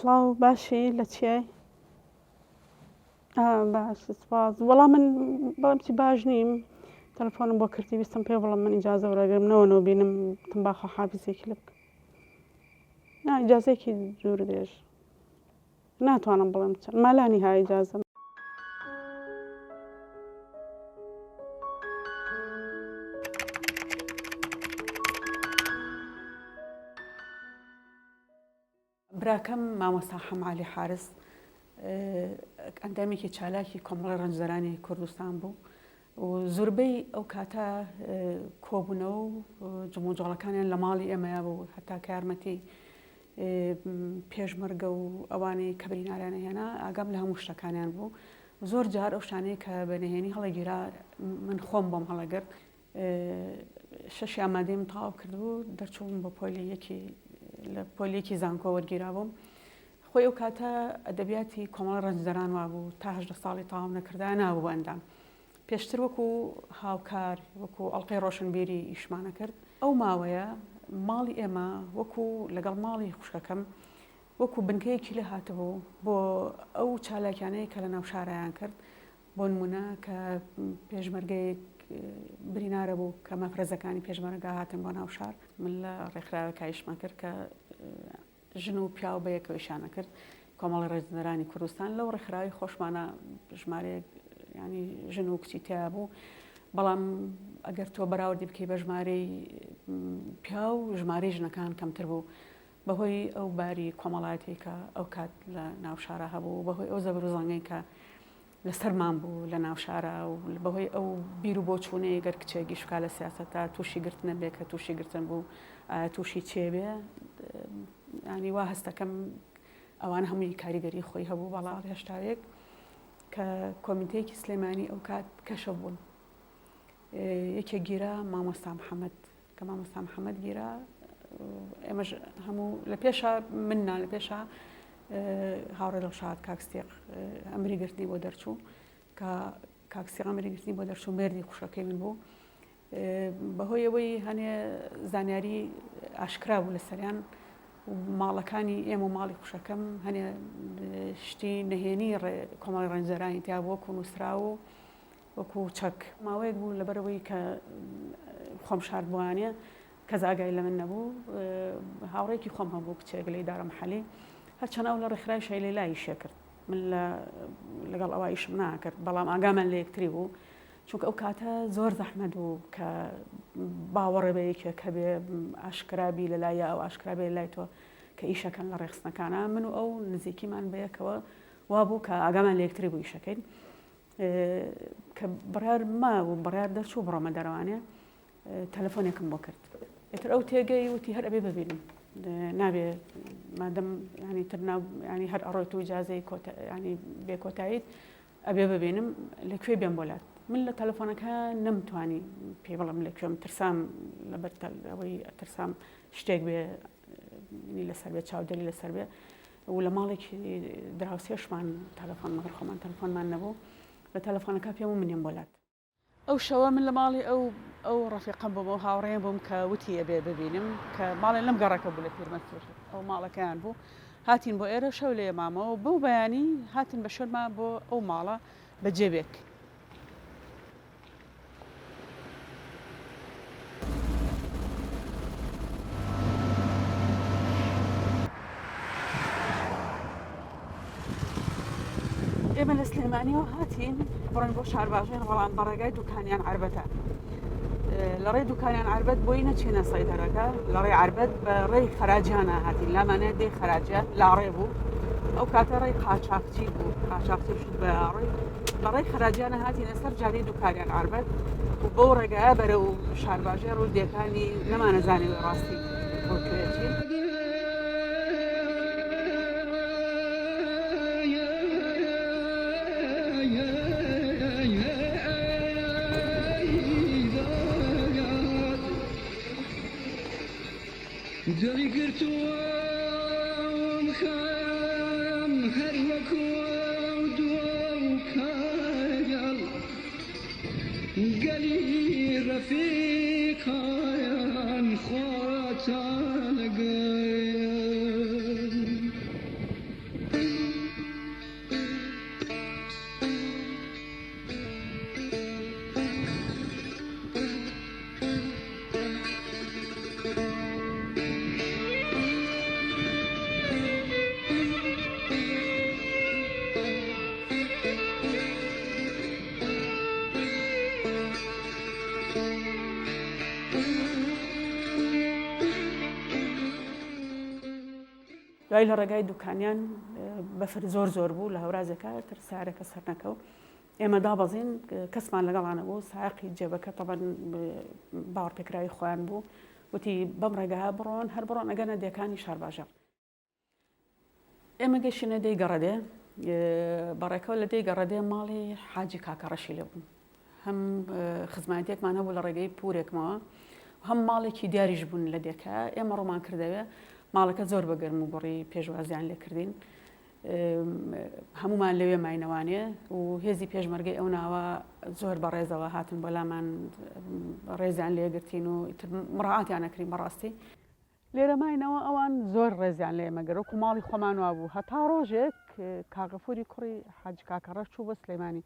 سڵاو باشی لە چیای باش سپاس وەڵا من بەڵام چی باش نیم تەلەفۆنم بۆ کردی ویستم پێ بڵم من ئیجازە وەرەگرم نەوە نەوە بینم تم باخۆ حافزێکی لە بکەم نا ئیجازەیەکی دوور درێژ ناتوانم بڵێم چەند مالانی ها ئیجازەم. براکەم مامۆستا حەمە عەلی حارس ئەندامێکی چالاکی کۆمەڵی ڕەنجدەرانی کوردستان بوو و زۆربەی ئەو کاتە کۆبوونەوە و جموجۆڵەکانیان لە ماڵی ئێمەیا بوو هەتا کە یارمەتی پێشمەرگە و ئەوانەی کە بریناریان هێنا ئاگام لە هەموو شتەکانیان بوو زۆر جار ئەو شتانەی کە بە نهێنی هەڵەگیرا من خۆم بۆم هەڵەگرت شەشی ئامادەیم تەواو کردبوو دەرچووم بۆ پۆلی یەکی لە پۆلی یەکی زانکۆ وەرگیرابووم خۆی ئەو کاتە ئەدەبیاتی کۆمەڵی ڕەنجدەران وابوو تا هەژدە ساڵی تەواو نەکردا نابوو ئەندام پێشتر وەکو هاوکار وەکو ئەڵلقەی ڕۆشنبیری ئیشمانە کرد ئەو ماوەیە ماڵی ئێمە وەکو لەگەڵ ماڵی خوشکەکەم وەکو بنکەیەکی لێ هاتبوو بۆ ئەو چالاکیانەی کە لە ناو شارایان کرد بۆ نموونە کە پێشمەرگەیەک برینارە بوو کە مەفرەزەکانی پێشمەرگە هاتن بۆ ناو شار من لە ڕێکخراوێکا ئیشمان کرد کە ژن و پیاو بە یەکەوە ئیشیان کرد کۆمەڵی ڕێزدەرانی کوردستان لەو ڕێکخراوی خۆشمانە ژمارەیەک ینی ژن و کچی تیا بوو بەڵام ئەگەر تۆ بەراوردی بکەی بە ژمارەی پیاو ژمارەی ژنەکان کەمتر بوو بەهۆی ئەو باری کۆمەڵایەتی کە ئەو کات لە ناو شارە هەبوو بەهۆی ئەو زەبر و زەنگەی کە لەسەرمان بوو لە ناو شارا و بەهۆی ئەو بیر و بۆچوونەی گەر کچێک ئیش بکا لە سیاسەتا تووشی گرتنە بێ کە تووشی گرتن بوو ئایا تووشی چێ بێ ینی وا هەستەکەم ئەوان هەمووی کاریگەری خۆی هەبوو بەڵام هێشتاوێک کە کۆمیتەیەکی سلێمانی ئەو کات کەشف بوون یەکێک گیرا مامۆستا محەممەد کە مامۆستا محەممەد گیرا ئێمەش هەموو لە پێشا من نا لە پێشا هاوڕێ دڵشاد کاک ستیق ئەمری گرتنی بۆ دەرچوو کە کاک ستیق ئەمری گرتنی بۆ دەرچوو مێردی خوشەکەی من بوو بەهۆی ئەوەی هەنێ زانیاری ئاشکرا بوو لەسەریان ماڵەکانی ئێمە و ماڵی خوشەکەم هەنێ شتی نهێنی کۆمەڵی ڕەنجدەرانی تیا بووە و نووسرا و وەکو چەک. ماوەیەک بوو لەبەرئەوەی کە خۆم شاردبووانێ کەس ئاگای لە من نەبوو هاوڕێیەکی خۆم هەبوو کچێک لە ئیدارە محەلی هەرچەند ئەو لە ڕێکخراوی شای لەیلا ئیشێ کرد من لە لەگەڵ ئەوە ئیشم ناکرد بەڵام ئاگامان لە یەکتری بوو چونکە ئەو کاتە زۆر زەحمەت بوو کە باوەڕێ بە یەکێک هەبێ ئاشکرابی لە لای ئەو ئاشکرابێ لای تۆ کە ئیشەکەن لە ڕێخستنەکانە من و ئەو نزیکیمان بەیەکەوە وابوو کە ئاگامان لە یەکتری بوو ئیشەکەین کە بڕیار مابوو بڕیار دەرچوو بڕۆمە دەرەوانێ تەلەفۆنێکم بۆ کرد ئیتر ئەو تێگەی وتی هەر ئەبێ ببینم نابێ مادەم ینی تر ینی هەر ئەڕۆیت و ئیجازەی ینی بێ کۆتاییت ئەبێ ببینم لە کوێ بێم بۆ لات من لە تەلەفۆنەکە نەمتوانی پێی بڵم لە کوێم ترسام لەبەر ئەوەی ترسام شتێک بێ لەسەر بێ چاودێری لەسەر بێ و لە ماڵێکی دراوسێشمان تەلەفۆن مەگەر خۆمان تەلەفۆنمان نەبوو لە تەلەفۆنەکە پێم و منیم بۆ لات. ئەو شەوە من لە ماڵی ئەو ئەو ڕەفیقەم بووم ئەو هاوڕێیەم بووم کە وتی ئەبێ ببینم کە ماڵێ لەم گەڕەکە بوو لە پیرمەسوور ئەو ماڵەکەیان بوو هاتین بۆ ئێرە شەو لێ مامەوە بەو بەیانی هاتن بە شوێنما بۆ ئەو ماڵە بە جێبێک. ئێمە لە سلێمانیەوە هاتین بڕۆین بۆ شارباژێر بەڵام بە ڕێگای دوکانیان عربەتە لە ڕێی دوکانیان عربەت بۆی نەچینە سەیدەرەکە لە ڕێی عربەت بە ڕێی خەراجیانە هاتین لامانە دێ خەراجە لاڕێ بوو ئەو کاتە ڕێی قاچاقچی بوو قاچاقچی شت بە ڕێی بە ڕێی خەراجیانە هاتینە سەر جادەی دوکانیان عربەت و بەو ڕێگایە بەرەو شارباژێڕ و دێکانی نەمانەزانی ڕاستی بۆ کوێ چین. دڵی گرتووم خەم هەر وەکو ئەو دوا و کاگەڵ گەلی ڕەفیقان خواتان لەگەڵ. دوای لە ڕێگای دوکانیان بەفر زۆر زۆر بوو لە هەورازێکا تر سارەکە سەرنەکەو ئێمە دابەزین کەسمان لەگەڵا نەبوو سایەقی جێبەکە تەبەن باوەڕپێکراوی خۆیان بوو وتی بەم ڕێگا بڕۆن هەر بڕۆن ئەگەنە دێکانی شارباژێڕ ئێمە گەشتینە دێی گەڕەدێ بەڕێکەوە لە دێی گەڕەدێ ماڵی حاجی کاکە ڕەشی لێ بوو هەم خزمایەتێکمان هەبوو لە ڕێگەی پورێکمەوە هەم ماڵێکی دیاریش بوون لە دێکە ئێمە ڕۆمان کردەوێ ماڵەکە زۆر بە گەرم و گوڕی پێشوازیان لێکردین هەمومان لەوێ ماینەوانێ و هێزی پێشمەرگەی ئەو ناوە زۆر بەڕێزەوە هاتن بۆ لامان ڕێزیان لێگرتین و مڕعاتیان نەکرین بەڕاستی لێرە ماینەوە ئەوان زۆر ڕێزیان لە ئێمە گرت وەکو ماڵی خۆمان وابوو هەتا ڕۆژێک کاک غەفوری کوڕی حاجی کاکە ڕەش چوو بۆ سلێمانی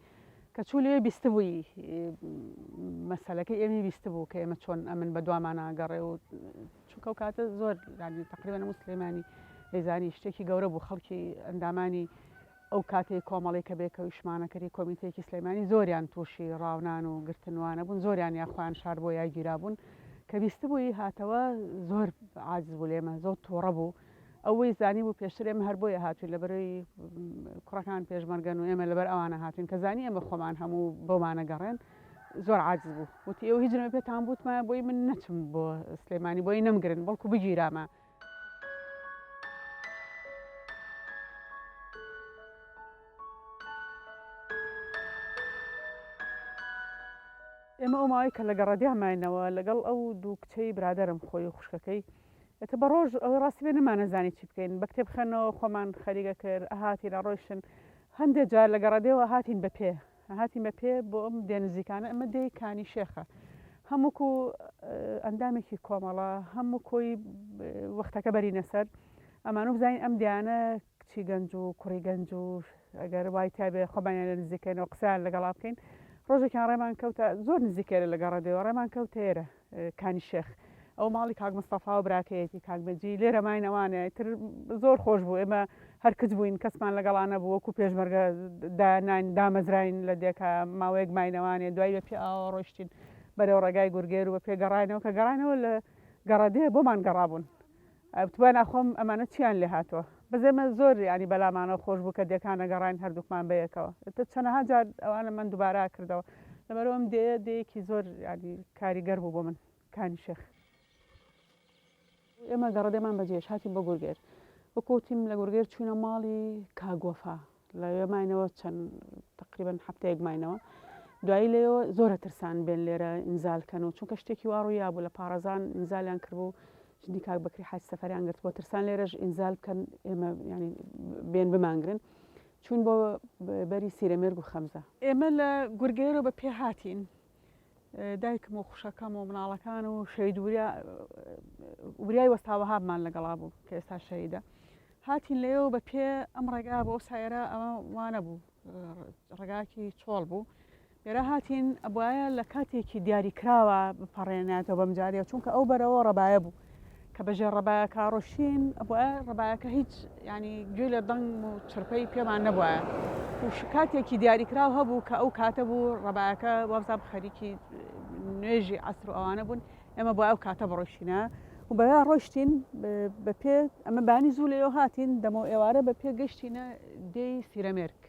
کە چوو لەوێ بیستبووی مەسەلەکەی ئێمەی بیستبوو کە ئێمە چۆن ئەمن بە دوامانە گەڕێ و چونکە ئەو کاتە زۆر یانی تقریبا هەموو سلێمانی دەیزانی شتێکی گەورە بوو خەڵکی ئەندامانی ئەو کاتەی کۆمەڵەی کە بێکەو ئیشمانە کەری کۆمیتەیەکی سلێمانی زۆریان توشی ڕاونان و گرتن وانە بوون زۆریان یا خۆیان شاردبۆ یا گیرابوون کە بیستبووی هاتەوە زۆر عاجز بوو لێمە زۆر توڕە بوو ئەوەی زانی بوو پێشتر ئێمە هەر بۆیە هاتوین لەبەرەوەی کوڕەکان پێشمەرگەن و ئێمە لەبەر ئەوانە هاتوین کە زانی ئێمە خۆمان هەموو بۆمانە گەڕێن زۆر عاجز بوو وتی ئێوە هیچ نەبێ پێتان بوتمایە بۆی من نەچم بۆ سلێمانی بۆی نەمگرن بەڵکو بگیرامە. ئێمە ئەو ماوەی کە لە گەڕەدیا ماینەوە لەگەڵ ئەو دوو کچەی برادەرم خۆی و خوشکەکەی ئێتە بە ڕۆژ ئەوەی ڕاستی بێ نەمانەزانی چی بکەین بە کتێب خوێندنەوە خۆمان خەریکە کرد ئەهاتین ئەڕۆیشتن هەندێ جار لە گەڕەدێوە هاتین بە پێ هاتین بە پێ بۆ ئەم دێ نزیکانە ئەمە دێی کانی شێخە هەم وەکو ئەندامێکی کۆمەڵە هەم وەکۆی وەختەکە بەرینە سەر ئەمانە بزانین ئەم دیانە کچی گەنج و کوڕی گەنج و ئەگەر وای تابێ خۆمانیان لە نزیکەینەوە قسەیان لەگەڵا بکەین ڕۆژێکیان ڕێمان کەوتە زۆر نزیکێرە لە گەڕەدێوە ڕێمان کەوتێرە کانی شێخ ئەو ماڵی کاک مستەفا و براکەیەتی کاک مەجی لێرە ماینەوانێ تر زۆر خۆش بوو ئێمە هەر کچ بووین کەسمان لەگەڵا نەبوو وەکو پێشمەرگە داناین دامەزراین لە دێکە ماوەیەک ماینەوانێ دوای بە پێ ئاوە ڕۆیشتین بەرەو ڕێگای گورگێر و بە پێ گەڕاینەوە کە گەڕاینەوە لە گەڕەدێ بۆمان گەڕابوون وتبان ئاخۆم ئەمانە چیان لێ هاتووە بەس ئێمە زۆر یانی بەلامانەوە خۆش بوو کە دێکانە گەڕاین هەردووکمان بەیەکەوە ئیتر چەنەها جار ئەوانە من دووبارە کردەوە لەبەرئەوە ئەم دێیە دێیەکی زۆر یانی کاریگەر بوو بۆ من کانی شێخ. ئێمە گەڕەدێمان بەجێش هاتین بۆ گورگێر وەکو وتیم لە گورگێر چووینە ماڵی کاک وەفا لەوێ ماینەوە چەند تقریبا هەفتەیەک ماینەوە دوایی لێەوە زۆرە ترسان بێن لێرە ئینزال کەن و چونکە شتێکی وا ڕوویا بوو لە پاڕەزان ئینزالیان کردبوو ژنی کاک بەکری حاج سەفەریان گرتبوو ترسان لێرەش ئینزال بکەن ئێمە ینی بێن بمانگرن چوون بۆ بەری سیرەمێرگ و خەمزە ئێمە لە گورگێرەوە بە پێ هاتین دایکم و خوشەکەم و مناڵەکان و شەهید وریا وریای وەستا وەهابمان لەگەڵا بوو کە ئێستا شەهیدە هاتین لێەوە بە پێ ئەم ڕێگا بۆ سایرە ئەمە وانە بوو ڕێگاکی چۆڵ بوو لێرە هاتین ئەبواە لە کاتێکی دیاریکراوە بپەڕێناتەوە بەم جارەیە چونکە ئەو بەرەوە ڕەبایە بوو کە بە ژێر ڕەبایەکە ڕۆشتین ئەبوایە ڕەبایەکە هیچ ینی گوێ لە دەنگ و چرپەی پێمان نەبوایە و کاتێکی دیاریکراو هەبوو کە ئەو کاتە بوو ڕەبایەکە وابزانم خەریکی نوێژی عەسر و ئەوانە بوون ئێمە بۆ ئەو کاتە بڕۆشتینە و بەیا ڕۆشتین بە پێ ئەمە بانی زوو لەوێ هاتین دەمەو ئێوارە بە پێ گەشتینە دێی سیرەمێرگ.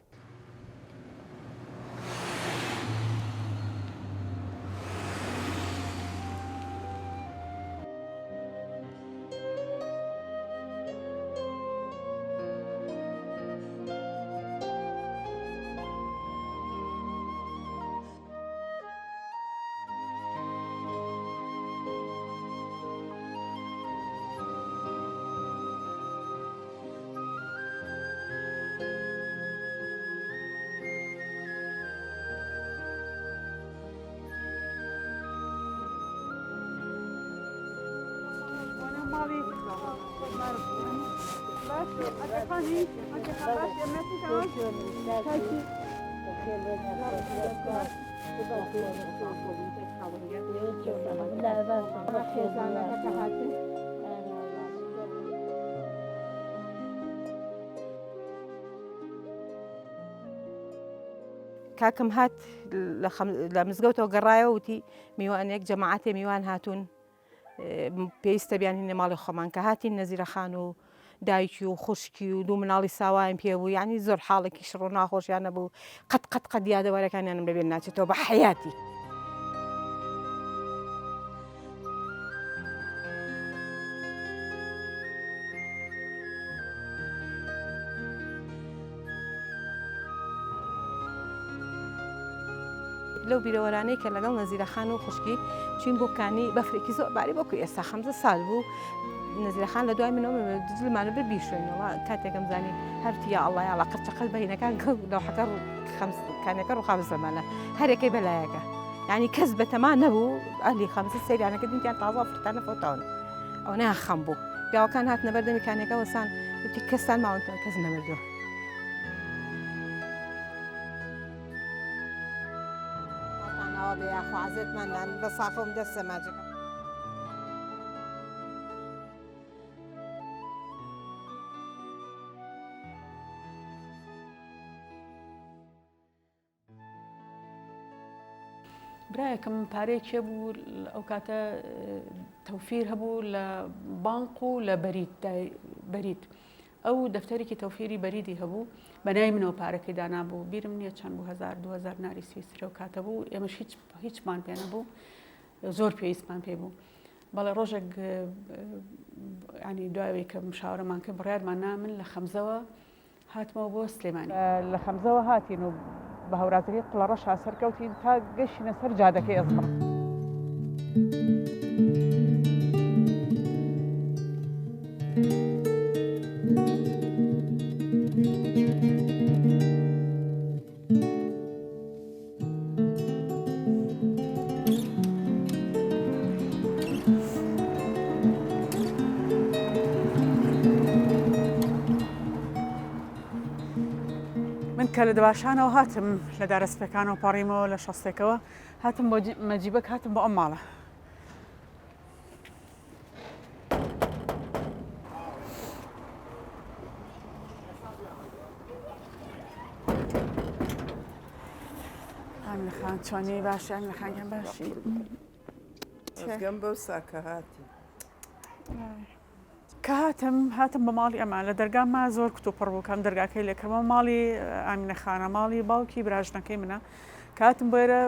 کاکم هات لە مزگەوتەوە گەڕایەوە وتی میوانێک جەماعەتێ میوان هاتوون پێویستە بیانهینە ماڵی خۆمان کە هاتین نەزیرە خان و دایکی و خوشکی و دوو مناڵی ساوایم پێ بوو یعنی زۆر حاڵێکی شڕ و ناخۆشیان نەبوو قەت قەت قەت یادەوارەکانیانم لەبێر ناچێتەوە بە حەیاتی. لەو بیرەوەرانەی کە لەگەڵ نەزیرە خان و خوشکی چوین بۆ کانی بەفرێکی زۆر باری وەکو ئێستا خەمزە سال بوو نەزیرە خان لە دوای منەوە دزلمانە بە بیشوێنەوە کاتێکم زانی هەرتی یا ئەڵڵا یاڵا قرچەقەل بەینەکان لەوحەکە خەمز کانەکە ڕوخا زەمانە هەرێکەی بەلایەکە یعنی کەس بەتەما نەبوو ئەهلی خەمزە سەیرانەکە دینتیان تازە فرتانە فەوتاون ئەو نە خەم بوو پیاوەکان هاتنە بەردەمی کانەکە وەسان وتی کەستان ماونتەوە کەس نەمردووە ئاوا بێ یاخوا عەزێتمان نان بە ساخەوم دەست سەماجەکەم. برایەکم پارەیەکی هەبوو ئەو کاتە تەوفیر هەبوو لە بانق و لە بەریت بەریت ئەو دەفتەرێکی تەوفیری بەریدی هەبوو بە ناوی منەوە پارەکەی دانابوو بیرم نییە چەند بوو هزار 2000 ناری سویسرە و کاتە بوو ئێمەش هیچ هیچمان پێ نەبوو زۆر پێویستمان پێ بوو بەڵێ ڕۆژێک ینی دوایەوەی کە مشاورەمان کرد بڕیارمان نا من لە خەمزەوە هاتمەوە بۆ سلێمانی. لە خەمزەوە هاتین و بە هەورازەکەی قوڵەڕەشا سەرکەوتین تا گەشتینە سەر جادەکەی ئەزمڕ. من کە لە دەباشانەوە هاتم لە دارەسپەکانەوە پەڕیمەوە لە شەستێکەوە هاتم بۆ مەجیبەک هاتم بۆ ئەم ماڵە ئامینە خان چۆنی باشی ئامینە خان گیان باشی خۆزگەم بەو ساکە هاتی. کە هاتم هاتم بە ماڵی ئەمان لە دەرگام ما زۆر کتوپڕ بوو کەم دەرگاکەی لێکردمەوە ماڵی ئامینە خانە ماڵی باوکی براژنەکەی منە کە هاتم بۆ ئێرە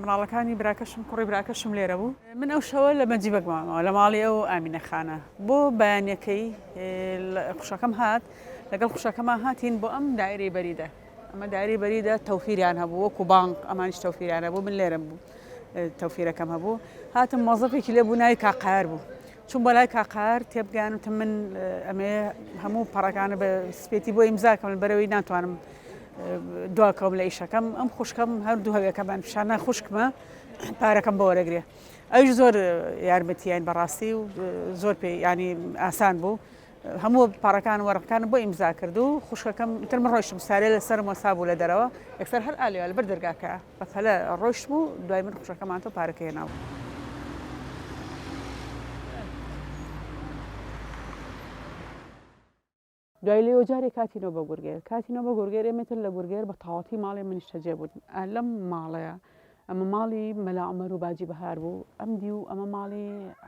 مناڵەکانی براکەشم کوڕی براکەشم لێرە بوو من ئەو شەوە لە مەجیبەک مامەوە لە ماڵی ئەو ئامینە خانە بۆ بەیانەکەی خوشەکەم هات لەگەڵ خوشەکەمان هاتین بۆ ئەم دایرەی بەریدە ئەمە دایرەی بەریدە تەوفیریان هەبوو وەکو بانق ئەمانیش تەوفیریان هەبوو من لێرەم بوو تەوفیرەکەم هەبوو هاتم مۆزەفێکی لێ بوو ناوی کاقار بوو چوم بۆ لای کاقار تێبگەیان وتم من ئەمێ هەموو پەڕەکانە بە سپێتی بۆ ئیمزاکەم بەرەوەی ناتوانم دواکەوم لە ئیشەکەم ئەم خوشکەم هەردوو هەوێکەمان پیشانە خوشکمە پارەکەم بۆ وەرەگرێ ئەویش زۆر یارمەتیان بەڕاستی و زۆر پێ ینی ئاسان بوو هەموو پەڕەکان وەرقەکانم بۆ ئیمزا کرد و خوشکەکەم ئیتر من ڕۆیشتم سارێ لەسەرم وەستا بوو لە دەرەوە یەکسەر هەر ئالێ لەبەر دەرگاکە بە پەلە ڕۆیشتم و دوای من خوشکەکەم هاتەوە پارەکەی هێنا و. دوای لێوە جارێ کاتینەوە بە گورگێر کاتینەوە بە گورگێر ئێمە تر لە گورگێر بە تەواوەتی ماڵێ من نیشتەجێ بوون لەم ماڵەیە ئەمە ماڵی مەلا عومەر و باجی بەهار بوو ئەم دیو ئەمە ماڵی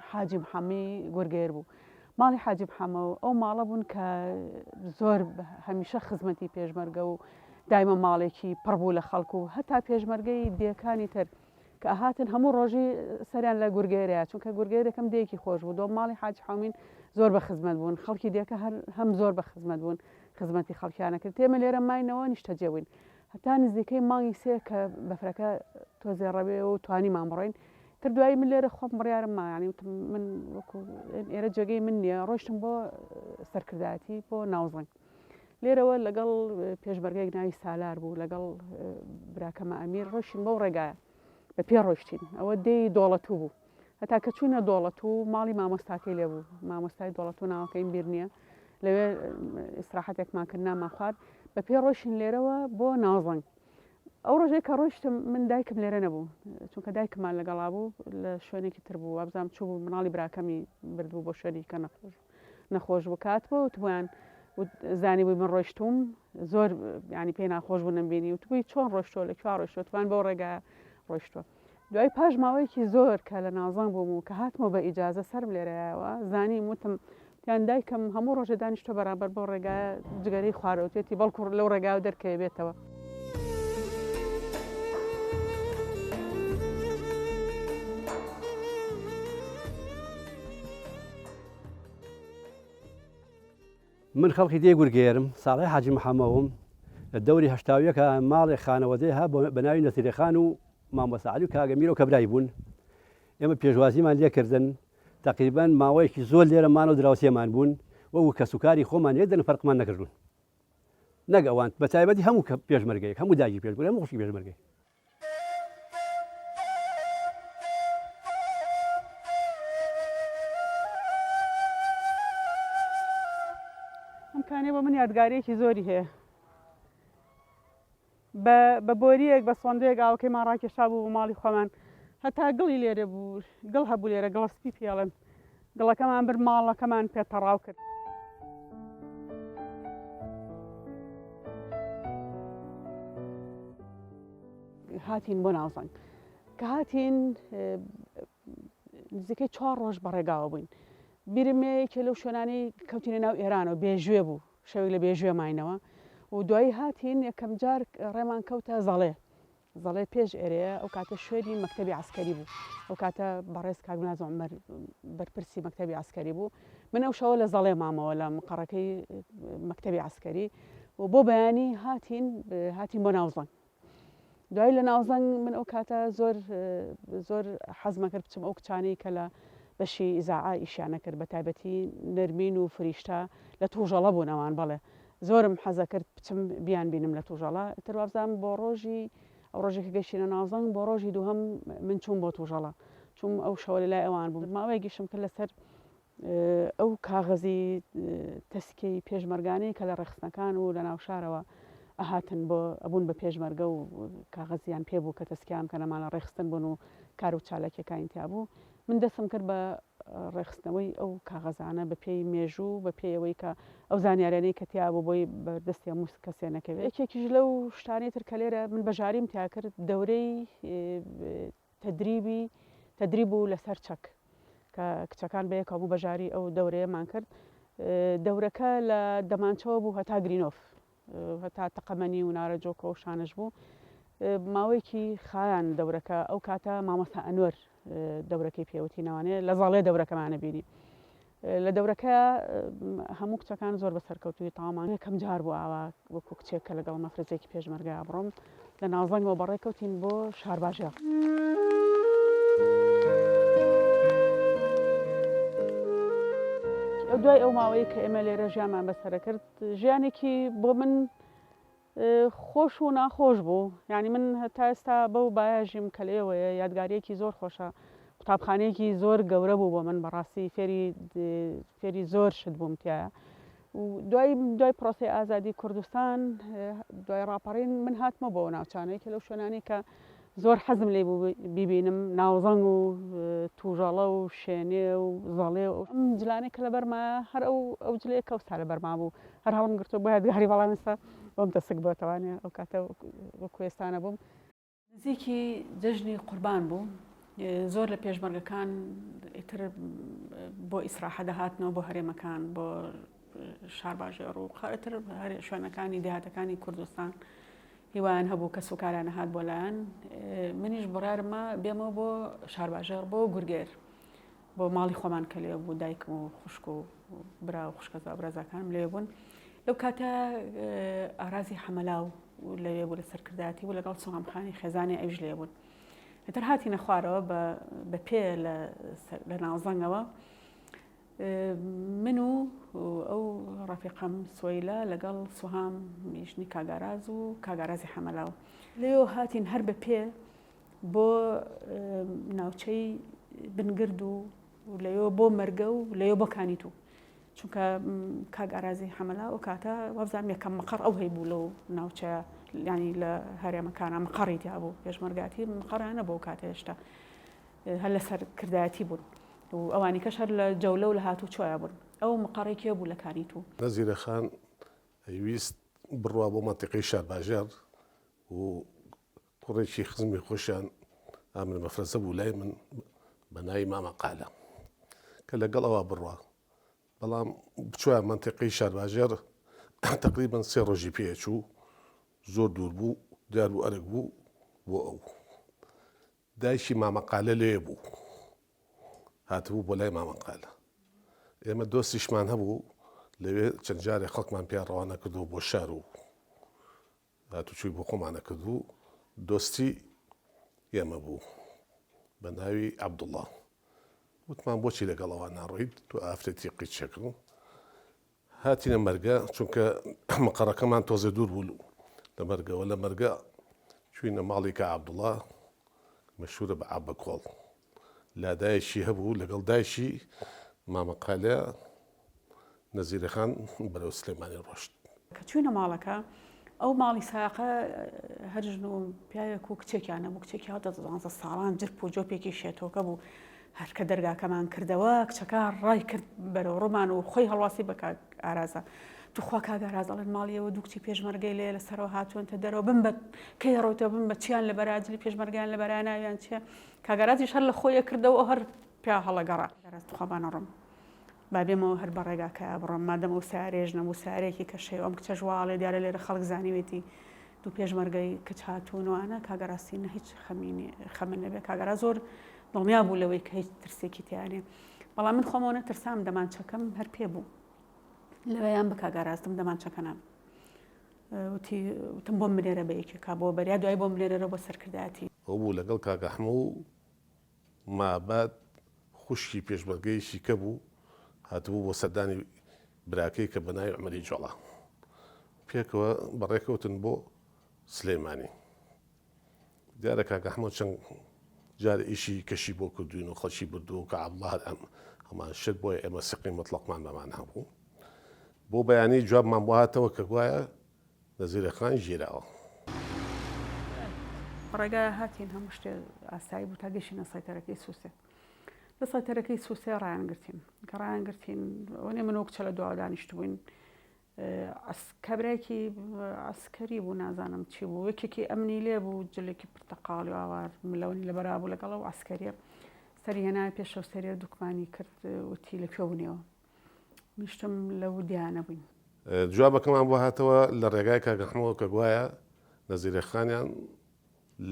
حاجی محەمەی گورگێر بوو ماڵی حاجی محەمە و ئەو ماڵە بوون کە زۆر هەمیشە خزمەتی پێشمەرگە و دایمە ماڵێکی پڕ بوو لە خەڵک و هەتا پێشمەرگەی دێکانی تر کە ئەهاتن هەموو ڕۆژی سەریان لە گورگێرەیە چونکە گورگێرەکەم دێکی خۆش بوو دۆم ماڵی حاجی حامین زۆر بە خزمەت بوون خەڵکی دێکە هەر هەم زۆر بە خزمەت بوون خزمەتی خەڵکیانە کرد تێمە لێرە ماینەوە نیشتەجێ بووین هەتا نزیکەی مانگی سێ کە بەفرەکە تۆزێ ڕەوێ و توانیمان بڕۆین تر دوایی من لێرە خۆم بڕیارم ما یانی وتم من وەکو ئێرە جێگەی من نییە ڕۆیشتم بۆ سەرکردایەتی بۆ ناوزەنگ لێرەوە لەگەڵ پێشمەرگەیەک ناوی سالار بوو لەگەڵ براکەمە ئەمیر ڕۆیشتین بەو ڕێگایە بە پێ ڕۆیشتین ئەوە دێی دۆڵەتوو بوو هەتا کە چووینە دۆڵەتوو ماڵی مامۆستاکەی لێ بوو مامۆستای دۆڵەتوو ناوەکەیم بیر نییە لەوێ ئیسراحەتێکمان کرد نامان خوارد بە پێ ڕۆیشتین لێرەوە بۆ ناوزەنگ ئەو ڕۆژەی کە ڕۆیشتم من دایکم لێرە نەبوو چونکە دایکمان لەگەڵا بوو لە شوێنێکی تر بوو وابزانام چوو بوو مناڵی براکەمی بردبوو بۆ شوێنی کە نەخۆش نەخۆش بوو کاتبوو وتبوویان زانی بووی من ڕۆیشتوم زۆر ینی پێی ناخۆش بوو نەمبینی وتبووی چۆن ڕۆیشتووە لە کوێ ڕۆیشتووە توان بەو ڕێگا ڕۆیشتووە دوای پاش ماوەیەکی زۆر کە لە ناوزەنگ بووم و کە هاتمەوە بە ئیجازە سەرم لێرەیەوە زانیم وتم تیان دایکم هەموو ڕۆژێ دانیشتوە بەرامبەر بەو ڕێگایە جگەرەی خوارەوتێتی بەڵکو لەو ڕێگایەوە دەرکەوێ بێتەوە. من خەڵکی دێی گورگێرم، ساڵحی حاجی محەمەوم، لە دەوری 81 ماڵێ خانەوەدەی ها بە ناوی نەسیرێ خان و مامۆستا عەلی و کاگە میرۆ کە برای بوون ئێمە پێشوازیمان لێکردن تەقریبەن ماوەیەکی زۆر لێرە مان و دراوسێمان بوون وەکو کەسوکاری خۆمان یەک دەنگ فەرقمان نەکردوون نەک ئەوان بە تایبەتی هەموو پێشمەرگەیەک هەموو دایکی پێشمەرگە هەموو خوشکی پێشمەرگەی. ئەم کانیە بۆ من یادگاریەکی زۆری هەیە بە بە بۆرییەک بە سۆندەیەک ئاوەکەیمان ڕاکێشابوو بۆ ماڵی خۆمان هەتا گڵی لێرە بوو گڵ هەبوو لێرە گڵە سپی پێڵن گڵەکەمان برد ماڵەکەمان پێ تەڕاو کرد. هاتین بۆ ناوزەنگ کە هاتین نزیکەی چوار ڕۆژ بەڕێگاوە بووین بیرم یەکێ لەو شوێنانەی کەوتینە ناو ئێرانەوە بێژوێ بوو شەوێک لە بێژوێ ماینەوە و دوایی هاتین یەکەم جار ڕێمان کەوتە زەڵێ زەڵێ پێش ئێرەیە ئەو کاتە شوێنی مەکتەبی عسکەری بوو ئەو کاتە بەڕێز کاک ناز عومەر بەرپرسی مەکتەبی عسکەری بوو من ئەو شەوە لە زەڵێ مامەوە لە مقەڕەکەی مەکتەبی عسکەری و بۆ بەیانی هاتین هاتین بۆ ناوزەنگ دوایی لە ناوزەنگ من ئەو کاتە زۆر زۆر حەزمە کرد بچم ئەو کچانەی کە لە بەشی ئیزاعە ئیشیانە کرد بە تایبەتی نەرمین و فریشتە لە توژەڵە بوون ئەوان بەڵێ زۆرم حەزە کرد بچم بیان بینم لە توژەڵە تر وابزانم بۆ ڕۆژی ئەو ڕۆژێک کە گەشتینە ناوزەنگ بۆ ڕۆژی دووهەم من چووم بۆ توژەڵە چووم ئەو شەوە لە لای ئەوان بووم ماوەیەکیشم کرد لەسەر ئەو کاغەزی تەسکیەی پێشمەرگانەی کە لە ڕێکخستنەکان و لە ناوشارەوە ئەهاتن بۆ ئەبوون بە پێشمەرگە و کاغەزیان پێ بوو کە تەسکیان بکەن ئەمانە ڕێکخستن بوون و کار و چالاکیەکانی تیا بوو من دەستم کرد بە ڕێکخستنەوەی ئەو کاغەزانە بە پێی مێژوو بە پێی ئەوەی کە ئەو زانیارانەی کە تیا بوو بۆی بەردەستی هەموو کەسێ نەکەوێت یەکێکیش لەو شتانەی تر کە لێرە من بەژاریم تیا کرد دەورەی تەدریبی تەدریب بوو لەسەر چەک کە کچەکان بەیەکەوە بوو بەژاری ئەو دەورەیەمان کرد دەورەکە لە دەمانچەوە بوو هەتا گرینۆف هەتا تەقەمەنی و نارەجۆکە و شانش بوو ماوەیەکی خایان دەورەکە ئەو کاتە مامۆستا ئەنوەر دەورەکەی پێوتی نەوانێ لە زاڵێ دەورەکەمانە بینی لە دەورەکە هەموو کچەکان زۆر بە سەرکەوتووی تەواومان یەکەم جار بوو ئاوا وەکو کچێک کە لەگەڵ مەفرەزێکی پێشمەرگە بڕۆم لە ناوزەنگەوە بەڕێ کەوتین بۆ شارباژێڕ. دوای ئەو ماوەیە کە ئێمە لێرە ژیانمان بەسەرە کرد ژیانێکی بۆ من خۆش و ناخۆش بوو یانی من تا ئێستا بەو بایە ژیم کە لێوەیە یادگاریەکی زۆر خۆشە قوتابخانەیەکی زۆر گەورە بوو بۆ من بەڕاستی فێری فێری زۆر شت بووم تایە دوای دوای پرۆسی ئازادی کوردستان دوای ڕاپەڕین من هاتمە بۆ ناوچانەیەکی لەو شوێنانی کە زۆر حەزم لێی بوو بیبینم، ناوزەنگ و توژەڵە و شێنێ و زەڵێ و ئەم جلانەی کە لەبەرمایە هەر ئەو ئەو جلەیە کە ئەوسا لەبەرما بوو هەر هەڵم گرتووە بۆ یادگاری بەڵام ئێستا بۆم تەسک بۆتەوانێ ئەو کاتە وەکو ئێستا نەبووم. نزیکی جەژنی قوربان بوو زۆر لە پێشمەرگەکان ئیتر بۆ ئیسراحە دەهاتنەوە بۆ هەرێمەکان بۆ شارباژێڕ و قەرەتر شوێنەکانی دێهاتەکانی کوردستان هیوایان هەبوو کەسوکاریان هات بۆ لایان منیش بڕیارم ما بێمەوە بۆ شارباژێڕ بۆ گورگێر بۆ ماڵی خۆمان کە لێ بوو دایکم و خوشک و برا و خوشکەزا برازاکانم لێ بوون لەو کاتە ئارازی حەمەلاو لەوێ بوو لە سەرکردایەتی بوو لەگەڵ سۆهامخانی خێزانی ئەویش لێ بوون ئیتر هاتینە خوارەوە بە پێ لە ناوزەنگەوە من و ئەو ڕەفیقەم سوەیلە لەگەڵ سوهام ژنی کاگاراز و کاگارازی حەمەلاو لەوێوە هاتین هەر بە پێ بۆ ناوچەی بنگرد و لەوێوە بۆ مەرگە و لەوێ بۆ کانیتو چونکە کاک ئارازی حەمەلا ئەو کاتە وابزانم یەکەم مقەڕ ئەو هەیبوو لەو ناوچەیە یانی لە هەرێمەکانە مقەڕی تیا بوو پێشمەرگاتی مقەڕیان نەبوو ئەو کاتە هێشتا هەر لە سەرکردایەتی بوون و ئەوانی کەش هەر لە جەولە و لە هاتوچۆیا بوون. ئەو مقەڕی کێ بوو لە کانی توو؟ نەزیرە خان ئەیویست بڕوا بۆ مەنتیقەی شارباژێڕ و کوڕێکی خزمی خۆشیان ئامر مەفرەزە بوو لای من بە ناوی مامە قالە کە لەگەڵ ئەوا بڕوا. بەڵام بچوە مەنتیقەی شارباژێڕ تەقریبەن سێ ڕۆژی پێ ئەچوو زۆر دوور بوو دیار بوو ئەرک بوو بۆ ئەو دایکی مامە قالە لێ بوو هاتبوو بۆ لای مامە قالە ئێمە دۆستیشمان هەبوو لەوێ چەند جارێ خەڵکمان پێ ڕەوانە کردەوە بۆ شار و هاتوچۆی بۆ خۆمان ئەکرد و دۆستی ئێمە بوو بە ناوی عەبدوڵڵا. وتمان بۆچی لەگەڵ ئەوان ناڕۆیت تۆ ئافرەتی قیچەکە. هاتینە مەرگە چونکە مقەڕەکەمان تۆزێ دوور بوو لە مەرگەوە لە مەرگە چوینە ماڵی کا عەبدوڵڵا مەشهورە بە عەبە کۆڵ لادایەکی هەبوو لەگەڵ دایکی مامە قالە نەزیرە خان بەرەو سلێمانی ڕۆشت. کە چووینە ماڵەکە ئەو ماڵی سایەقە هەر ژن و پیاوێک و کچێکیان نەبوو کچێکی هەڵدە دوانزە ساڵان جرپ و جۆپێکی شێتۆکە بوو هەر کە دەرگاکەمان کردەوە کچەکە ڕای کرد بەرەو ڕوومان و خۆی هەڵواسی بە کاک ئارازە توخوا کاک ئاراز ئەڵێن ماڵیەوە دوو کچی پێشمەرگەی لێ لەسەرەوە هاتوونتە دەرەوە بم بە کەی ڕۆیتەوە بم بە چیان لە بەرا جلی پێشمەرگەیان لە بەرا ناویان چییە کاک ئارازیش هەر لە خۆی ئەکردەوە هەر پیا هەڵەگەڕا توخوا با نەڕۆم با بێمەوە هەر بە ڕێگاکەیا بڕۆم مادەم ئەو سەیارەیەش نەبوو سەیارەیەکی کەش هەیە و ئەم کچەش وا ئەڵێ دیارە لێرە خەڵک زانیوێتی دوو پێشمەرگەی کچ هاتوون و ئەنا کاک ئاراسی نە هیچ خەمی خەمن نەبێ کاک ئاراس زۆر دڵنیا بوو لەوەی کە هیچ ترسێکی تیا نیە بەڵام من خۆمەوە نەترسام دەمانچەکەم هەر پێ بوو لەوەیان بە کاک ئاراستم دەمانچەکە نام وتی وتم بۆم بنێرە بە یەکێکا بۆ بەریا دوای بۆم بنێرەرە بۆ سەرکردایەتی. ئەو بوو لەگەڵ کاک ئەحمە و ماباد خوشکی پێشمەرگەیەکی کە بوو هاتبوو بۆ سەردانی براکەی کە بە ناوی عومەری جۆڵا پێکەوە بەڕێکەوتن بۆ سلێمانی. دیارە کاک ئەحمەد چەند جار ئیشی کەشی بۆ کردوین و خەڵکی بردووە و کە عەبدوڵا هەر ئەم هەمان شت بۆیە ئێمە سقی مطلقمان بەمان هەبوو. بۆ بەیانی جوابمان بۆ هاتەوە کە گوایە نەزیرە خان گیراوە. ڕێگا هاتین هەموو شتێ ئاسایی بوو تا گەشتینە سەیتەرەکەی سوسێ. لە سەیتەرەکەی سوسێ ڕایان گرتین. کە ڕایان گرتین ئەوەنێ من و کچە لە دواوە دانیشتبووین. کابرایەکی عەسکەری بوو نازانم چی بوو یەکێکی ئەمنی لێ بوو جلێکی پرتەقاڵی و ئاوار ملەونی لەبەرا بوو لەگەڵ ئەو عەسکەریە سەری هێنایە پێشەوە سەریە دوکمانی کرد وتی لە کوێ بوونیەوە میشتم لەو دیانە بووین. جوابەکەمان بۆ هاتەوە لە ڕێگای کاک ئەحمەوە کە گوایە نەزیرە خانیان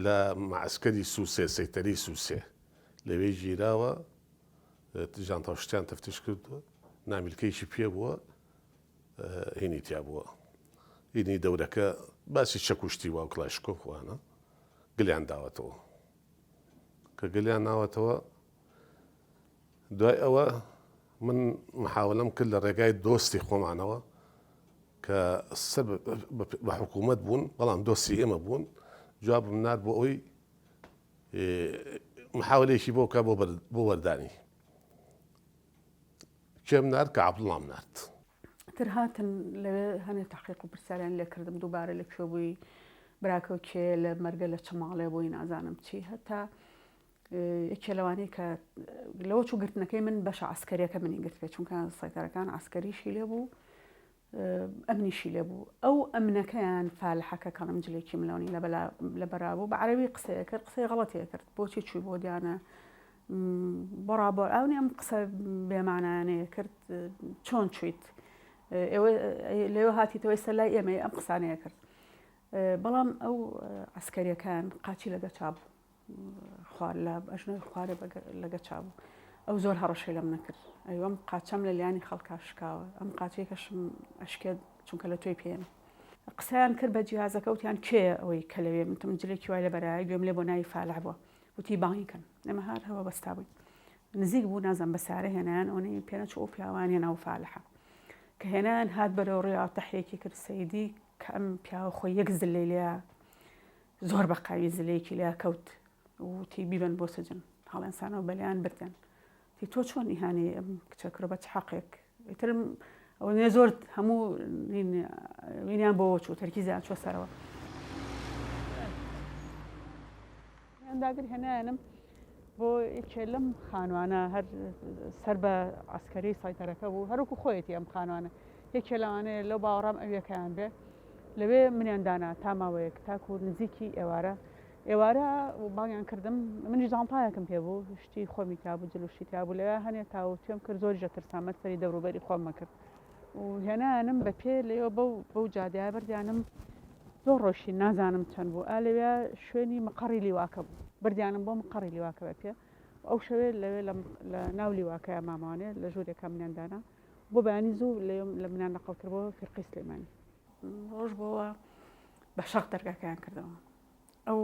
لە مەعسکەری سوسێ سەیتەری سوسێ لەوێ گیراوە جانتا و شتیان تەفتیش کردووە نامیلکەیەکی پێ بووە هینی تیا بووە هینی دەورەکە باسی چەک و شتی وا و کلاشکۆف وانە گلیان داوەتەوە کە گلیان ناوەتەوە دوای ئەوە من محاولەم کرد لە ڕێگای دۆستی خۆمانەوە کە سەر بە حکوومەت بوون بەڵام دۆستی ئێمە بوون جوابم نارد بۆ ئەوی محاولێکی بۆ بکە بۆ وەردانی کێم نارد کە عەبدوڵام نارد. تر هاتن لەوێ هەنێ تەحقیق و پرسیاریان لێ کردم دووبارە لە کوێ بووی براکەو کێ لە مەرگە لە چ ماڵێ بووی نازانم چی هەتا یەکێ لەوانەی کە لەوە چوو گرتنەکەی من بەشە عسکەریەکە منی گرت پێ چونکە سەیتەرەکان عسکەریشی لێ بوو ئەمنیشی لێ بوو ئەو ئەمنەکەیان فالحەکە کەڵم جلێکی ملەونی لە بەرا بوو بە عەرەبی قسەیە کرد قسەی غەڵەتێ کرد بۆچی چووی بۆ دیانە بۆ ڕابۆ ئەونی ئەم قسە بێمانانەیە کرد چۆن چویت ئێوە لێوە هاتیتەوەی سەر لای ئێمە ئەم قسانەیە کرد بەڵام ئەو عسکەریەکان قاچی لەگە چابوو خوار لە ئەژنۆی خوارێ لە گەچا بوو ئەو زۆر هەڕەشەی لەم نەکرد ئەیوەم قاچەم لە لیانی خەڵکا شکاوە ئەم قاچەی کەشم ئەشکێت چونکە لە تۆی پێم قسەیان کرد بە جیازەکە وتیان کێ ئەوەی کە لەوێ متم جلێکی وای لە بەرایە گوێم لێ بۆ ناوی فالح بووە وتی بانگی کەن ئێمە هەر هەوا بەستا بووین نزیک بوو نازم بە سارە هێنایان ئەوەی پێنەچوو ئەو پیاوان هێنا و فالحە کە هێنایان هات بەرەو ڕێ تەحیەکی کرد سەیدی کە ئەم پیاوە خۆی یەک زلەی لێ زۆر بە قاوی زلەیەکی لیا کەوت وتی بیبەن بۆ سجن هەڵێنسانەوە بەلیان بردن تی تۆ چۆن ئیهانەی ئەم کچە کرۆ بە چ حەقێک ئیتر ئەوە نێ زۆر هەموو وینیان بۆ چوو تەرکیزیان چوە سەرەوە داگر هێنایانم بۆ یەکێ لەم خانوانە هەر سەر بە عسکەری سایتەرەکە بوو هەروکو خۆیەتی ئەم خانوانە یەکێ لەوانەیە لەو باوەڕام ئەویەکەیان بێ لەوێ منیان دانا تا ماوەیەک تاکو نزیکی ئێوارە. ئێوارە بانگیان کردم منیش جانتایەکم پێ بوو شتی خۆمی تیا بوو جل و شتی تیا بوو لەوێ هەنێ تاوتوێم کرد زۆریش ئەترسام مەر سەری دەوروبەری خۆم مەکرد و هێنانم بە پێ لەوێ بەو بەو جادەیە بردیانم زۆر ڕۆشتین نازانم چەند بوو ئا لەوێ شوێنی مقەڕی لیواکە بوو بردیانم بۆ مقەڕی لیواکە بە پێ ئەو شەوێ لەوێ لە ناو لیواکەیا مامەوانێ لە ژوورێکا منیان دانا بۆ بەیانی زوو لەوێ لە منیان نەقڵ کرد بۆ فیرقەی سلێمانی ڕۆژ بۆوە بە شەق دەرگاکەیان کردەوە ئەو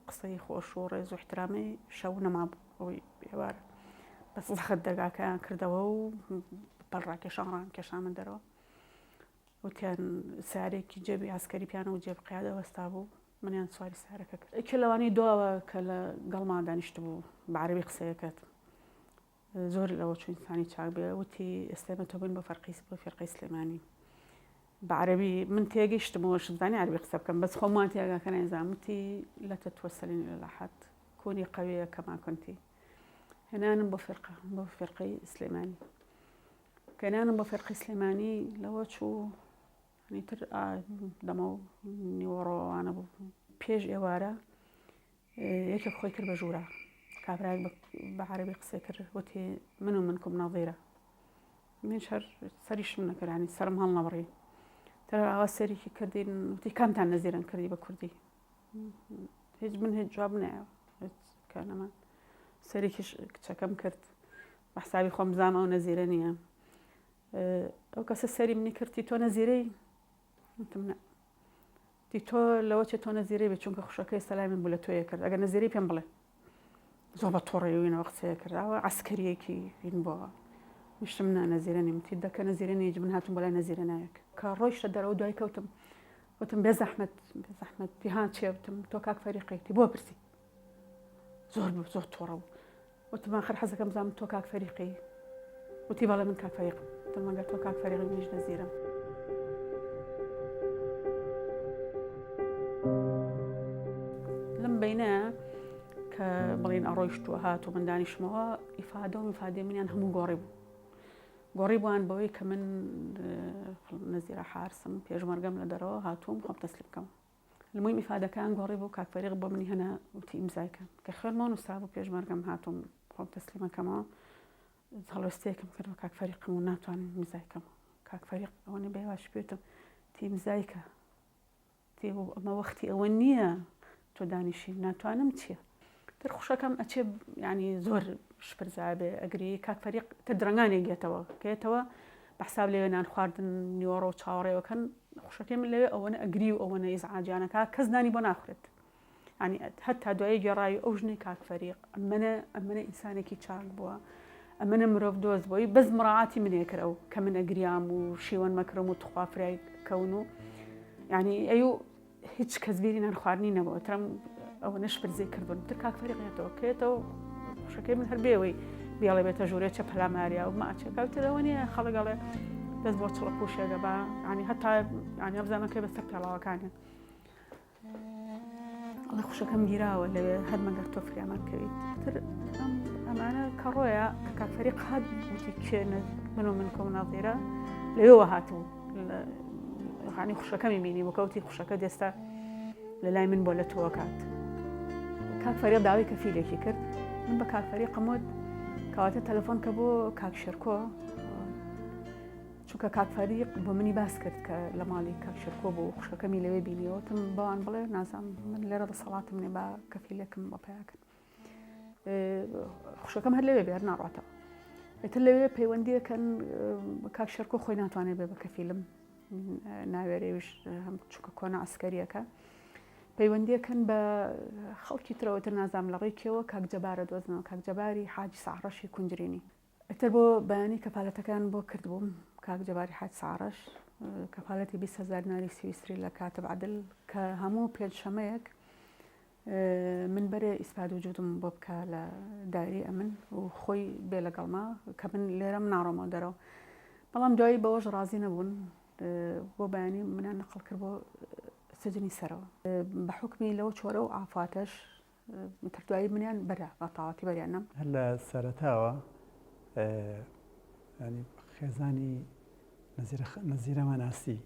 قسەی خۆش و ڕێز و احترامەی شەو نەمابوو ئەوەی ئێوارە بەس زەخت دەرگاکەیان کردەوە و پەلڕاکێشان ڕان کێشامن دەرەوە وتیان سارێکی جێبی ئاسکەری پیانە و جێب قیادە وەستا بوو منیان سواری سارەکە کرد یەکێ لەوانەی دواوە کە لە گەڵمان دانیشت بوو بە عەرەبی قسەیەکرد زۆر لەوە چوو ئینسانی چاک بێ وتی ئێستا ئێمە تۆ بین بۆ فەرقی بۆ فیرقەی سلێمانی بە عەرەبی من تێگەیشتمەوە شمزانی عەرەبی قسە بکەم بەس خۆم وان تێگا کە نایزانم وتی لا تتوسلين إلى الأحد كوني قوية كما كنتي هێنانم بۆ فیرقە بۆ فیرقەی سلێمانی کەنانم بۆ فیرقەی سلێمانی لەوە چوو هەنی تر دەمە و نیوەڕۆوانە بوو پێش ئێوارە یەکێک خۆی کرد بە ژوورا کابرایەک بە عەرەبی قسەی کرد وتی من و منکم نەظیرە منیش هەر سەریشم نەکرد ینی سەرم هەڵنەبڕی تر ئاوا سەرێکی کردین وتی کامتان نەزیرن کردی بە کوردی هیچ من هیچ جواب نایەوە هیچ کانەمان سەرێکیش کچەکەم کرد بە حسابی خۆم بزانم ئەو نەزیرە نییە ئەو کەسە سەری منی کردی تۆ نەزیرەی وتم نە تی تۆ لەوە چێ تۆ نەزیرەی بێ چونکە خوشەکەی سەلامی بوو لە تۆیە کرد ئەگەر نەزیرەی پێم بڵێ زۆر بە تۆڕەوینەوە قسەیە کرد ئەوە عسکەریەکی هین بۆ نیشتم نا نەزیرە نیم تی دەکە نەزیرە نیج من هاتم بەلای نەزیرە نایەک کە ڕۆیشتە دەرەوە دوای کەوتم وتم بێ زەحمەت بێ زەحمەت تی ها چێ وتم تۆ کاک فەریقێتی بۆ پرسی زۆر بوو زۆر تۆڕە بوو وتم ئاخر حەزەکەم بزانم تۆ کاک فەریقی؟ وتی بەڵێ من کاک فەریقم. وتم ئەگەر تۆ کاک فەریقی منیش نەزیرم. لەم بەینە کە بڵین ئەڕۆیشت و هات و من دانیشمەوە ئیفادە و ئیفادەی منیان هەموو گۆڕی بوو. گۆڕی بووان بەوەی کە من نەزیرە حارسم پێشمەرگەم لە دەرەوە هاتووم خۆم تەسلیم بکەم. المهم ئیفادەکەیان گۆڕی بوو کاک فەریق بۆ منی هەنا وتی ئیمزای کە کە خوێنمەوە نووسرابوو پێشمەرگەم هاتووم خۆم تەسلیمەکەمەوە هەڵوێستەیەکم کرد بە کاک فەریقم و ناتوانم ئیمزای کەم کاک فەریق ئەوەنە بێواش پێتم تی ئیمزای کە تی ئەمە وەختی ئەوە نییە تۆ دانیشی ناتوانم چییە تر خوشەکەم ئەچێ ینی زۆر شپرزا بێ ئەگری کاک فەریق تر درەنگانێک گێتەوە کێتەوە بە حساب لەوێ نان خواردن نیوەڕۆ چاوەڕێوەکەن خوشەکەی من لەوێ ئەوەنە ئەگری و ئەوەنە ئیزعاجیانەکە کەس نانی بۆ ناخورێت ینی هەتا دوایی گێڕاوی ئەو ژنەی کاک فەریق ئەمەنە ئەمەنە ئینسانێکی چاک بووە ئەمەنە مرۆڤ دۆست بۆی بەس مراعاتی منێ کرد ئەو کە من ئەگریام و شیوەن مەکرم و تخوا فرای کەون و ینی ئەو هیچ کەس بیری نان خواردنی نەبووە ترم ئەوە نەشپرزەی کردوون تر کاک فەریق یەتەوە کێتەوە خوشەکەی من هەر بێەوەی بێڵێ بێتە ژوورێ چە پەلاماریا و ماچەکە تر ئەوە نییە خەڵک ئەڵێ دەست بۆ چڵە پوشێگە بە ینی هەتا ینی ئەبزانەکەی بەسەر پێڵاوەکانیان ئەڵێ خوشەکەم گیراوە لەوێ هەر مەگەر تۆ فریامان کەویت تر ئەمانە کەڕۆیە کە کاک فەریق هات وتی کێ من و من کۆم نازیرە لەوێوە هاتبوو خانی خوشەکەمی بینی بۆ کەوتی خوشەکە دێستا لە لای من بۆ لە تۆ کات کاک فەریق داوای کەفیلێکی کرد من بە کاک فەریقم وت کەواتە تەلەفۆن کە بۆ کاک شێرکۆ چونکە کاک فەریق بۆ منی باس کرد کە لە ماڵی کاک شێرکۆ بوو خوشکەکەمی لەوێ بینیەوە وتم بەوان بڵێ نازانم من لێرە دەسەڵاتم نیە با کەفیلێکم بۆ پیاکەن خوشەکەم هەر لەوێ بێ هەر ناڕاتەوە ئیتر لەوێ پەیوەندیەکەن کاک شێرکۆ خۆی ناتوانێت بێ بە کەفیلم ناوێرێویش هەم چونکە کۆنە عسکەریەکە پەیوەندیەکەن بە خەڵکی ترەوە تر نازانم لە ڕێی کێوە کاک جەبارە دۆزنەوە کاک جەباری حاجی ساڕەشی کونجرینی ئیتر بۆ بەیانی کەفالەتەکەیان بۆ کردبووم، کاک جەباری حاج ساڕەش کەفالەتی 20 هەزار دیناری سویسری لە کاتب عەدل کە هەموو پێنجشەمەیەک من بەرێ ئیسپاد وجودم بۆ بکە لە دایری ئەمن و خۆی بێ لەگەڵما کە من لێرەم ناڕۆمەوە دەرەوە بەڵام دوایی بەوەش ڕازی نەبوون بۆ بەیانی منیان نەقڵ کرد بۆ سجنی سەرەوە بە حوکمی لەوە چۆرە و عافاتەش تر دوایی منیان بەرە بە تەواوەتی بەریان نەم. هەر لە سەرەتاوە ینی خێزانی نەزیرەمان ناسی.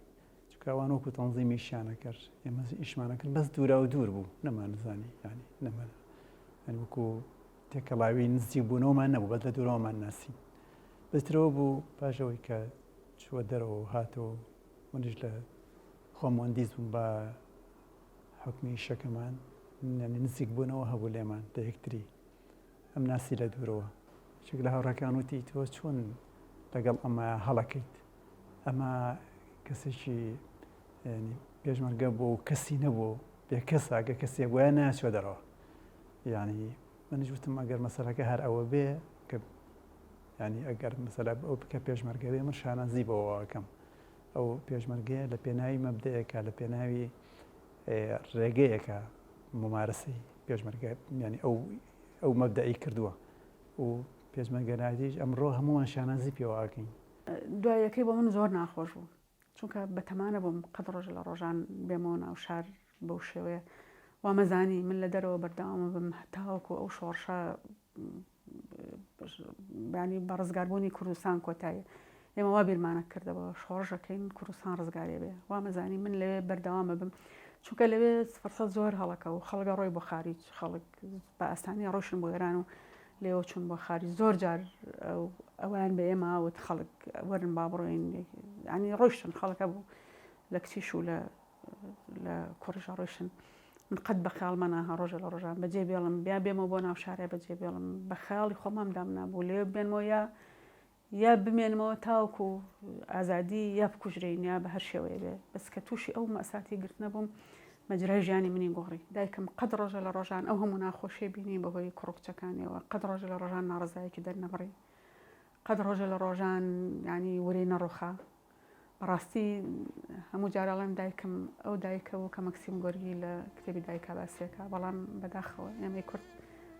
چونکە ئەوان وەکو تەنزیم ئیشیان ئەکرد ئێمە ئیشمان ئەکرد بەس دوورا و دوور بوو نەمانزانی یانی نەمان یانی وەکو تێکەڵاوی نزیک بوونەوەمان نەبوو بەس لە دوورەوەمان ناسی بەسترەوە بوو پاشەوەی کە چووە دەرەوە و هاتەوە منیش لە خۆم وەندیز بووم بە حکمی ئیشەکەمان یانی نزیک بوونەوە هەبوو لێمان لە یەکتری ئەم ناسی لە دوورەوە یەکێک لە هاوڕێکان وتی تۆ چۆن لەگەڵ ئەمە هەڵەکەیت ئەمە کەسێکی پێشمەرگە بوو و کەسی نەبوو بێ کەسە ئەگەر کەسێک بۆیان ناچوە دەرەوە یعنی منیش وتم ئەگەر مەسەلەکە هەر ئەوە بێ کە ینی ئەگەر مەسەلە ئەو بکە پێشمەرگە بێ من شانازی بەوەکەم ئەو پێشمەرگەیە لە پێناوی مەبدەیەکە لە پێناوی ڕێگەیەکە ممارەسەی پێشمەرگە ینی ئەو ئەو مەبدەئی کردووە و پێشمەرگەناتیش ئەمڕۆ هەمووان شانازی پێوە ئەکەین. دواییەکەی بۆ من زۆر ناخۆش بوو چونکە بەتەما نەبووم قەت ڕۆژ لە ڕۆژان بێمەوە ناو شار بەو شێوەیە وامەزانی من لە دەرەوە بەردەوامە بم هەتاوەکو ئەو شۆڕشە ینی بە ڕزگاربوونی کوردستان کۆتایی ئێمە وا بیرمانە کردەوە شۆڕشەکەین کوردستان ڕزگارێ بێ وامەزانی من لەوێ بەردەوامە بم چونکە لەوێ فرسەت زۆر هەڵەکە و خەڵگە ڕۆی بۆ خاریج خەڵک بە ئاسانی ڕۆشن بۆ ئێران و لێوە چون بۆ خاریج زۆر جار ئەویان بە ئێمە وت خەڵک وەرن با بڕۆین ینی ڕۆشتن خەڵکە بوو لە کچیش و لە لە کوڕیشە ڕۆشن من قەت بە خەیاڵمە ناها ڕۆژە لە ڕۆژان بەجێ بێڵم بیا بێمەوە بۆ ناو شارێ بەجێ بێڵم بە خەیاڵی خۆمام دامنابوو لێ بێنمەوە یا یا بمێنمەوە تاوەکو ئازادی یا بکوژرێین یا بە هەر شێوەیە بێ بەس کە تووشی ئەو مەساتی گرتنە بووم مەجرای ژیانی منی گۆڕی دایکم قەت ڕۆژە لە ڕۆژان ئەو هەموو ناخۆشیە بینی بەهۆی کوڕ و کچەکانیەوە قەت ڕۆژە لە ڕۆژان ناڕەزایەکی دەرنەبڕی قەت ڕۆژە لە ڕۆژان ینی ورەی نەڕوخا بەڕاستی هەموو جار ئەڵێم دایکم ئەو دایکە بوو کە مەکسیم گۆرگی لە کتێبی دایکا باسیەکە بەڵام بەداخەوە ئێمەی کورد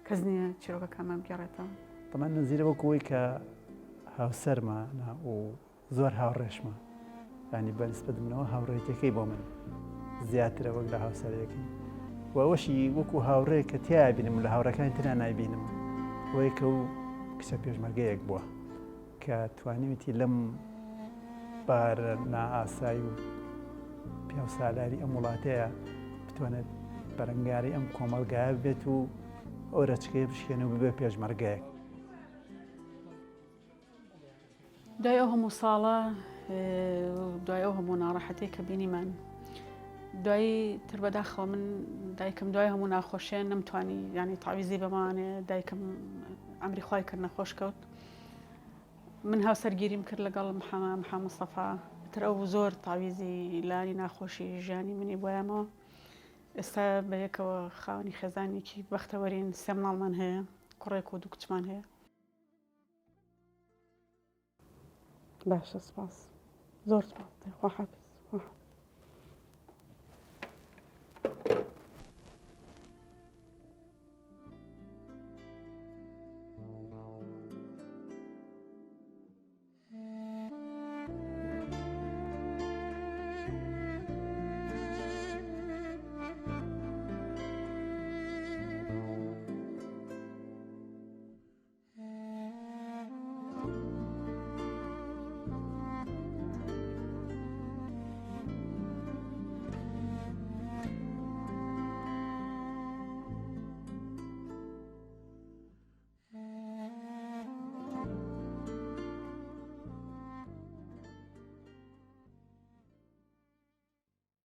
کەس نییە چیرۆکەکانمان بگێڕێتەوە. تەمان نەزیرە وەکو ئەوەی کە هاوسەرمە و زۆر هاوڕێشمە ینی بە نسبەت منەوە هاوڕێتەکەی بۆ من زیاترە وەک لە هاوسەرەکەی و ئەوەشی وەکو هاوڕێ کە تیا بینم لە هاوڕەکانی ترا نایبینم وەی کە و کچە پێشمەرگەیەک بووە کە توانیویەتی لەم بارە نائاسایی و پیاوسالاری ئەم وڵاتەیە بتوانێت بەرەنگاری ئەم کۆمەڵگایە بێت و ئەو رەچکەیە بشکێنێ و ببێ پێشمەرگەیەک. دوای ئەو هەموو ساڵە دوای ئەو هەموو ناڕەحەتێک کە بینیمان دوایی تر بەداخەوە من دایکم دوای هەموو ناخۆشیە نەمتوانی ینی تاویزی بەمانێ دایکم ئەمری خی کرد نەخۆش کەوت من هاوسەرگیریم کرد لەگەڵ محەمە محە مستەفا تر ئەو زۆر تاویزی لانی ناخۆشی ژیانی منی بۆیانەوە ئێستا بە یەکەوە خاوەنی خێزانێکی بەختەوەرین سێ مناڵمان هەیە کوڕێک و دوو کچمان هەیە باشە سپاس زۆر سپاس خواحافظ خواحافظ.